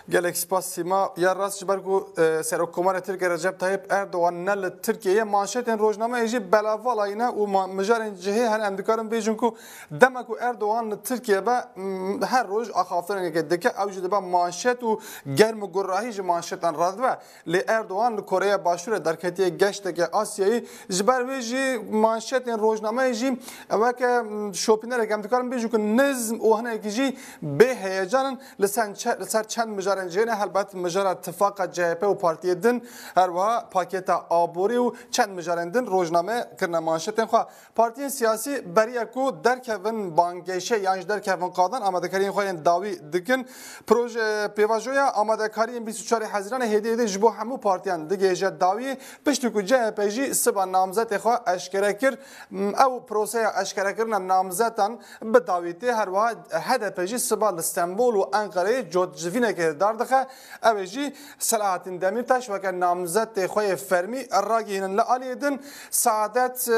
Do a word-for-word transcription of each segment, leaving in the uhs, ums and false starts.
Gelek spas Sîma. Ya rast ji ber ku e, Serokkomarê Tirkiye Recep Tayyip Erdogan ne li Tirkiyeyê, manşetên rojnameyê jî belavala yî ne û ma- mijarên cihê hene. Em dikarin bêjin ku dema ku Erdogan li Tirkiye be, m, her roj axaftinekê dike, ew jî dibe manşet û germ û gurahî ji manşetan radibe. Lê Erdogan li Koreya Başûrê derketiye geşteke Asyayê. Ji ber wê jî manşetên rojnameyê jî weke, m, şopînerek em dikarin bêjin ku nizm û hinekî jî bê heyecan in. Li sen çe- li ser çend mijarên cihê ne, helbet mijara tifaqa C H P û partiyê din, her wiha pakêta aborî û çend mijarên din rojname kirine manşetên xwe. Partiyên siyasî beriye ku derkevin bangkêşê yan jî derkevin qadan amadekariyên xwe yên dawî dikin. Proje pêvajoya amadekariyên bîst û çarê Hezîranê hêdî hêdî ji bo hemû partiyan digihêje dawiyê, piştî ku C H P jî siba namzetê xwe eşkere kir. M, ew proseya eşkerekirina namzetan bi dawî tê. Her wiha H D P jî siba li Stenbol û Enqereyê cotcivînekê li dar dixe. Ew ê jî Selahattin Demirtaş weke namzetê xwe yê fermî ragihînin. Li aliyê din Saadet, e,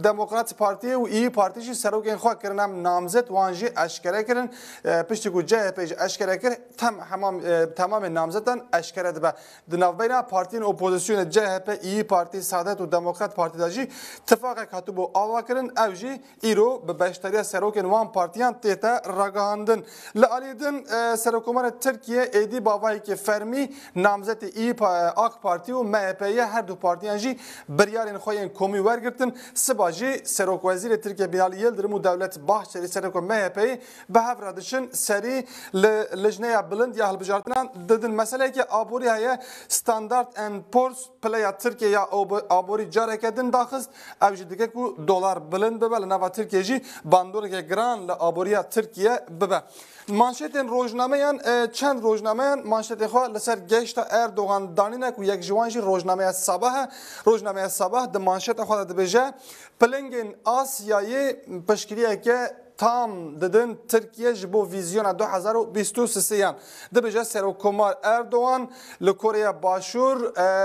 Demokrat Partiyê û İYİ Partî jî serokên xwe kirine namzet, wan jî eşkere kirin. E, piştî ku C H P jî eşkere kir, tem, hemam, e, temamê namzetan eşkere dibe. Di navbeyna partiyên opozisyonê C H P, İYİ Partî, Saadet û Demokrat Partî de jî tifaqek hatibû avakirin. Ew jî îro bi beşdariya serokên wan partiyan tête ragihandin. Li alî din, e, Serokkomarê Tirkiye êdî bi avayekî fermî namzetê İYİ Pa-, AK Partî û M H P'yê, her du partiyan jî biryarên xwe yên komî wergirtin. Siba jî Serokwezîrê Tirkiye Binali Yildirim û Devlet Bahçelî, serokê M H P'yê, bi hev re diçin serî li lijneya bilind ya hilbijartinan didin. Meseleyeke aborî heye, Standard and Poor's pileya Tirkiye ya ab-, aborî careke din daxist. Ev jî dike ku dolar bilind bibe, li nava Tirkiye jî bandoreke giran li aboriya Tirkiye bibe. Manşetên rojnameyan, e, çend rojnameyan manşetê xwe li ser geşta Erdogan danîne ku yek ji wan jî rojnameya Sabah e. Rojnameya Sabah di manşeta xwe de dibêje, pilingên Asyayê piştgiriyeke tam didin Tirkiye ji bo vîzyona du hezar û bîst û sêyan. Dibêje Serokkomar Erdogan li Koreya Başûr,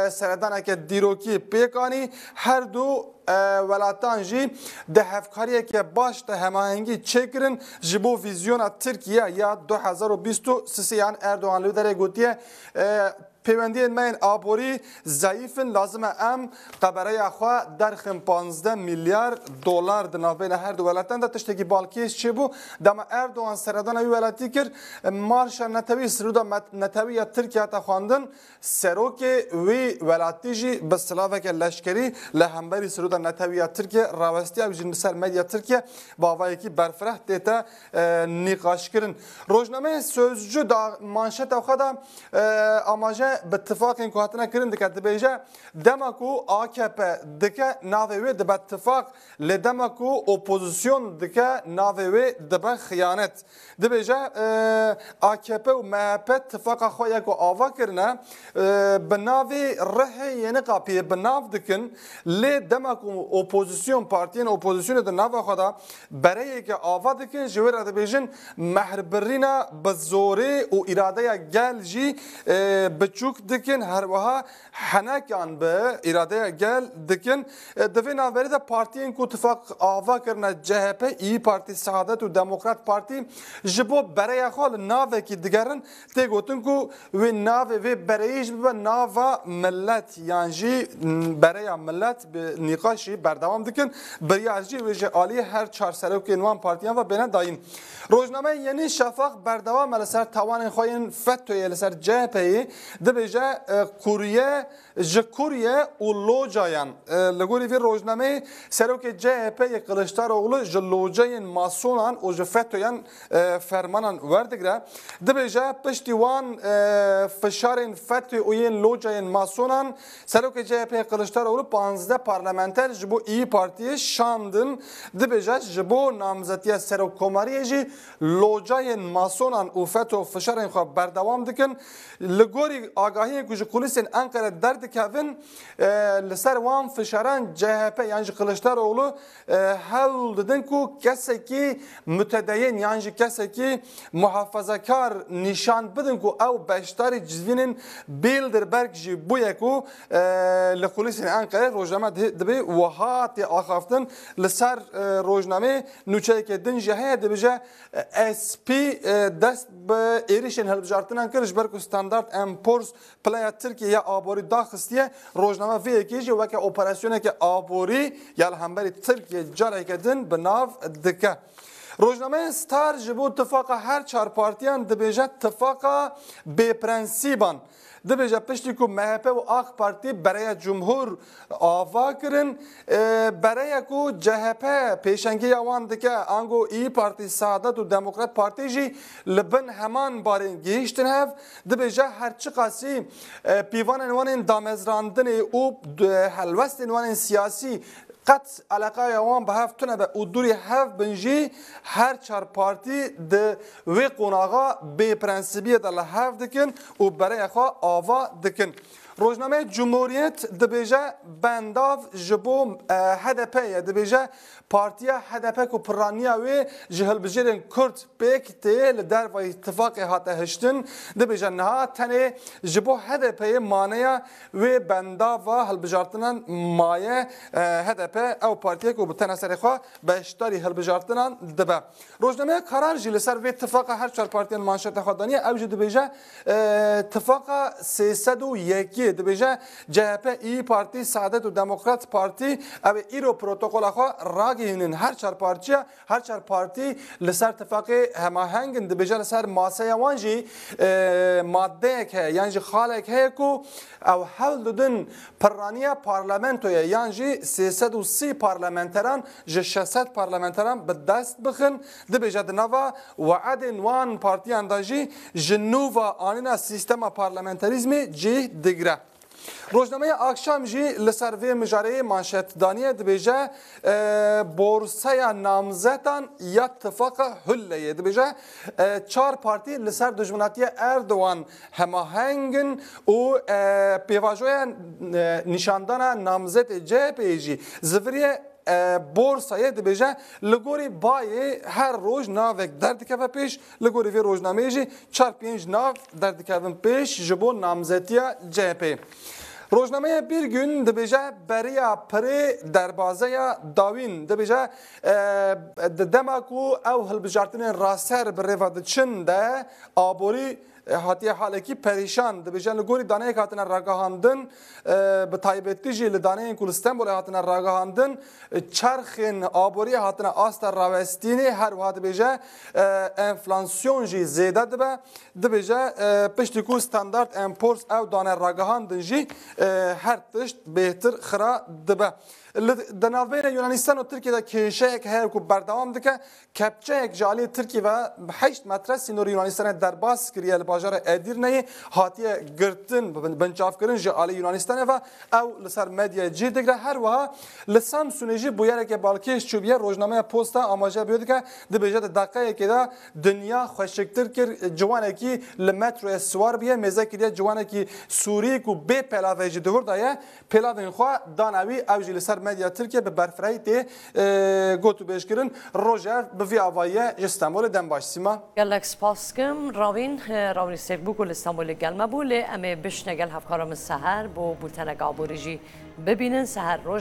e, seredaneke dîrokî pêk anî. Her du, e, welatan jî di hevkariyeke baş de hemahengî çêkirin ji bo vîzyona Tirkiye ya du hezar û bîst û sêyan. Erdogan li wê derê gotiye, e, Pêwendiyên me yên aborî zayîf in, lazim e em qebereya xwe derxin. Panzdeh milyar dolar di navbeyna her du welatan de tiştekî balkêş çêbû. Dema Erdogan seredana wî welatî kir, marşa netewî, siruda met-, netewî ya Tirkiye hate xwendin. Serokê wî welatî jî bi silaveke leşkerî li hemberî siruda netewî ya Tirkiye rawestiye. Ew jî li ser medya Tirkiye bi avayekî berfireh tête, e, nîqaşkirin. Rojnameyê Sözcü da manşeta xwe de, e, amaje bi tifaqên ku hatine kirin dike, dibêje, dema ku A K P dike, navê wê dibe tifaq, lê dema ku opozisyon dike, navê wê dibe xiyanet. Dibêje, e, A K P û M H P tifaqa xwe ya ku ava kirine, e, bi navê rihê yeni kapiyê bi nav dikin, lê dema ku opozisyon, partiyên opozisyonê di nava xwe de bereyeke ava dikin, ji wê re dibêjin, mehrbirîna bi zorê û îradeya gel jî, e, biçûk dikin, her wiha henekan bi îradeya gel dikin. E, di vê navberê de partiyên ku tifaq ava kirine, C H P, İYİ Partî, Saadet û Demokrat Partî ji bo bereya xwe li navekî digerin. Tê gotin ku wê navê vê bereyê jî bibe nava millet, yan jî, m, bereya millet bi nîqaşî berdewam dikin. Biryar jî wê ji alî her çar serokên wan partiyan ve bêne dayîn. Rojnameya Yenî Şafak berdewam e li ser tawanên xwe yên FETÖ'yê li ser C H P'yê. Dibêje, e, kurye, ji kurye û locayan. E, li gorî vê rojnameyê serokê C H P'yê Kiliçdaroglu ji loceyên masonan û ji FETÖ'yan, e, fermanan werdigre. Dibêje, piştî wan, e, fişarên FETÖ û yên locayên masonan, serokê C H P'yê Kiliçdaroglu panzdeh parlamenter ji bo İYİ Partiyê şandin. Dibêje, ji bo namzetiya serokkomariyê jî locayên masonan û FETÖ fişarên xwe berdewam dikin. Li gorî Agahiyên ku ji kulîsên Enqere derdikevin, e, li ser wan fişaran C H P yan jî Kiliçdaroglu, e, hewl didin ku kesekî mutedeyin yan jî kesekî muhafazakar nîşan bidin ku ew beşdarî civînên Bilderberg jî bûye ku, e, li kulîsên Enqere rojname di-, dibê wiha tê axaftin. Li ser, e, rojnameyê nûçeyeke din jî heye, dibêje, e, S P, e, dest bi êrişên hilbijartinan kir, ji ber ku Standard and Poor's pileya Tirkiyê ya aborî daxistiye. Rojname vê yekê jî weke operasyoneke aborî ya li hemberî Tirkiyê careke din bi nav dike. Rojnameya Star ji bo tifaqa her çar partiyan dibêje tifaqa bêprensîban. Dibêje piştî ku M H P û AK Partî bereya Cumhur ava kirin, e, bereya ku C H P pêşengiya wan dike, ango İYİ Partî, Saadet û Demokrat Partî jî li bin heman barên gihîştin hev. Dibêje her çiqasî, e, pîvanên wan ên damezrandinê û d-, helwestên wan ên siyasî qet eleqeya wan bi hev tune be û dûrî hev bin jî, her çar partî di wê qonaxa bêprensîbiyê de li hev dikin û bereya xwe ava dikin. Rojnameya Cumhuriyet dibêje bendav ji bo, e, H D P ye. Dibêje partiya H D P ku piraniya wê ji hilbijêrên Kurd pêk tê, li derva îtifaqê hate hiştin. Dibêje niha tenê ji bo H D P'yê maneya wê bendava hilbijartinan maye. E, H D P ew partiyek û bi tena serê xwe beşdarî hilbijartinan dibe. Rojnameya Karar jî li ser vê tifaqa her çar partiyan manşeta xwe daniye. Ew jî dibêje, e, tifaqa sê sed û yekê dibêje C H P, İYİ Partî, Saadet û Demokrat Partî ew ê îro protokola xwe ragihînin. Her çar partiya Her çar partî li ser tifaqê hemaheng in, dibêje li ser maseya wan jî, e, maddeyek heye yan jî xalek heye ku ew hewl didin pirraniya parlamentoyê yan jî sê sed û sî parlamenteran ji şeş sed parlamenteran bi dest bixin. Dibêje di nava weedên wan partiyan de jî ji nû ve anîna sîstema parlamenterîzmê cih digire. Rojnameya Akşam jî li ser vê mijareyê manşet daniye, dibêje, e, borsaya namzetan ya tifaqa Hulleyê. Dibêje, e, çar partî li ser dijminatiya Erdogan hemaheng in û, e, pêvajoya, e, nîşandana namzetê C H P'yê jî ziviriye. E, borsayê dibêje, li gorî bayê her roj navek derdikeve pêş, li gorî vê rojnameyê jî çar pênc nav derdikevin pêş ji bo namzetiya C H P'ê. Rojnameya Bir Gün dibêje, beriya pirê derbazeya dawîn. Dibêje, e, di dema ku ew hilbijartinên raser bi rêve diçin de aborî e, hatiye halekî perîşan. Dibêje, li gorî daneyek hatine ragihandin, e, bi taybetî jî li daneyên ku li Stenbolê hatine ragihandin, e, çerxên aboriyê hatine asta rawestînê, her wiha dibêje, e, enflasyon jî zêde dibe. Dibêje, e, piştî ku Standard and Poor's ew dane ragihandin jî, e, her tişt bêhtir xira dibe. Li, di navbeyna Yunanistan û Tirkiye de kêşeyek heye ku berdewam dike. Kepçeyek ji aliyê Tirkiyê ve heşt metre sînorê Yunanistanê derbas kiriye li bajara Edirneyê, hatiye girtin, bin-, binçavkirin ji alî Yunanistanê ve. Ew li ser medyayê cih digire. Her wiha li Samsunê jî bûyereke balkêş çûbûye. Rojnameya Posta amaje bi wê dike, dibêje di deqeyekê de dinya xweşiktir kir. Ciwanekî li metroyê siwar bûye, mêze kiriye ciwanekî Sûrî ku bê pelavê jî di wir de ye. Pêlavên xwe dane wî, ew jî li ser medya Tirkiye bi berfirehî tê, e, gotûbêjkirin. Rojev bi vî avayî ye ji Stenbolê. Dem baş Sîma. Gelek spas dikim. Rawîn, e, Rawîn Sêkbû ku li Stenbolê gel me bû, lê em ê bişine gel hevkara min Seher bo bûltenek aborî jî bibînin. Seher, roj